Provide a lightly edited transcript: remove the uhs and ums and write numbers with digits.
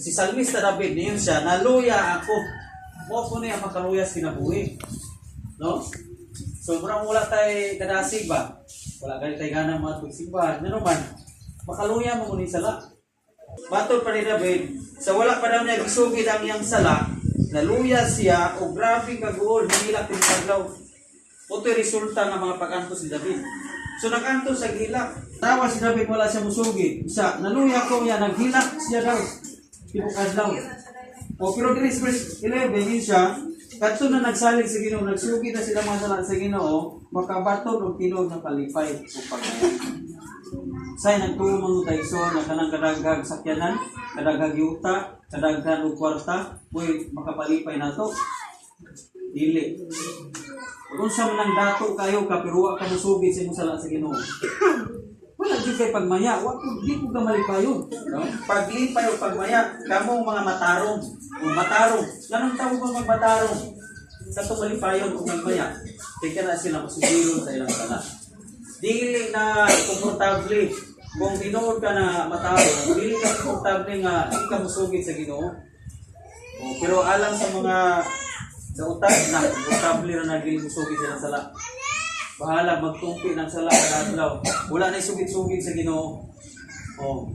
Si Salmista David, niyon siya, "Naluya ako." Mao po niya makaluya sa kinabuhi. No? So, murang wala tay kadasig ba? Wala gani tay gana mga simbahan. Ano man, makaluya mo ni sala. Matod pa ni David, sa wala pa daw niya gisugid ang iyang sala, naluya siya o grabe kaguol, hinilak tibuok adlaw. Ito resulta ng mga pag-antos ni David. So nag-antos sa gilak. Tawa si David, wala siya musugid. Isa, "Naluya ko niya," naghilak siya daw tibuok adlaw. O pero diri sa verse 11, yun siya, kadto na nagsalig sa Ginoo, nagsugid na sila mga sala sa Ginoo, makabaton og tinuod na palipay o pagmaya. Say nagtuo mga taigsoon na kanang kadaghag sakyanan, kadaghag yuta, kadaghan og kwarta, mo'y makapalipay nato? Dili. Kung unsa man ang dato kayo ka pero wa ka musugid sa imong sala sa Ginoo, wala jud kay pagmaya, wa ko di ko ka malipayon. No? Paglipay o pagmaya, kamong mga matarong, o matarong. Ganong tawag bang magmatarong? Katong malipayon o magmaya. Kay kana sila masugilon sa ilang sala. Dili na komportable kung tinuod ka na matarong, dili ka komportable nga di ka musugid sa Ginoo. O, pero alang sa mga dautan na komportable ra na dili musugid sa ilang sala. Bahala magtumpi ng sala kada adlaw. Wala na sugid-sugid sa Ginoo. Oh.